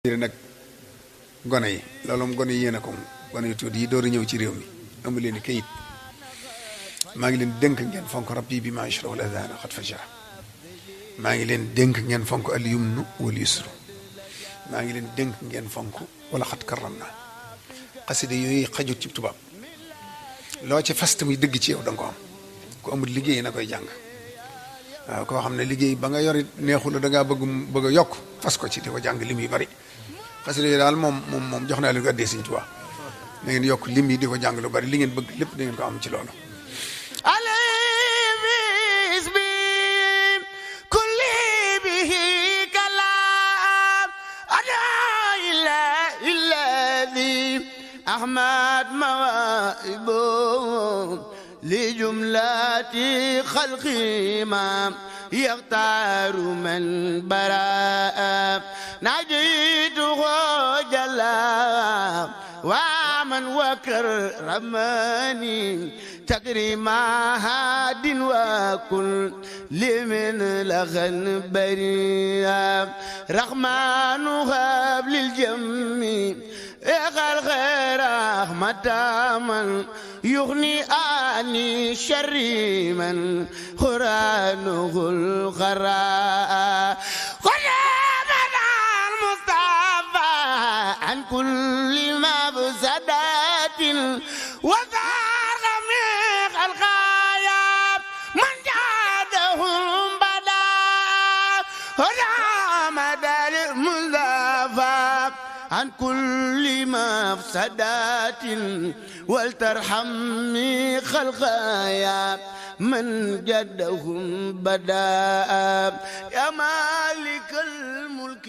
nag gone yi loolu moom gone yi yéen a ko moom gone yu tuuti yi door a ñëw ci réew mi amu leen i kayit maa ngi leen dénk ngeen fonk rabbi bi ma yashrahu al-adhana qad faja maa ngi leen dénk ngeen fonk al yumnu wal yusru maa ngi leen dénk ngeen fonk wala xat karram na xasida yooyu xajut ci tubaab loo ci fast muy dëgg ci yow da nga ko am ku amul liggéey na koy jàng waaw koo xam ne liggéey ba nga yorit neexul da ngaa bëgg a yokk fas ko ci di ko jàng lim yu bari xasida yi daal moom jox naa leen ko addee Sëñ Tuubaa na ngeen yokk lim yi di ko jàng lu bari li ngeen bëgg lépp da ngeen ko am ci loolu أحمد مواهبه لجملة خلقي ما يختار من براء نجيته جلا ومن وكرمني تكريما هاد وكل لمن لغن بريا رحمن هب للجميع اغل غير رحمة من يغني عني شر من قرانه الغراء قربنا المصطفى عن كل مفسدات وزار غميق الغايب من جادهم بدا رحمة المصطفى عن كل مفسدات ولترحمني خلقايا من جدهم بداء يا مالك الملك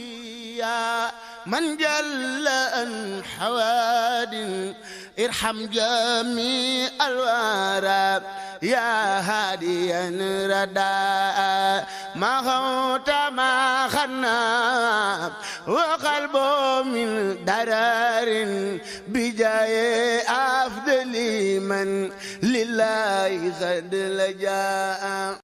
يا من جل عن حواد ارحم جميع الورى يا هاديا رداء ما غوت ما خنا وقلبه من درار بجاي أفضل من لله قد لجاء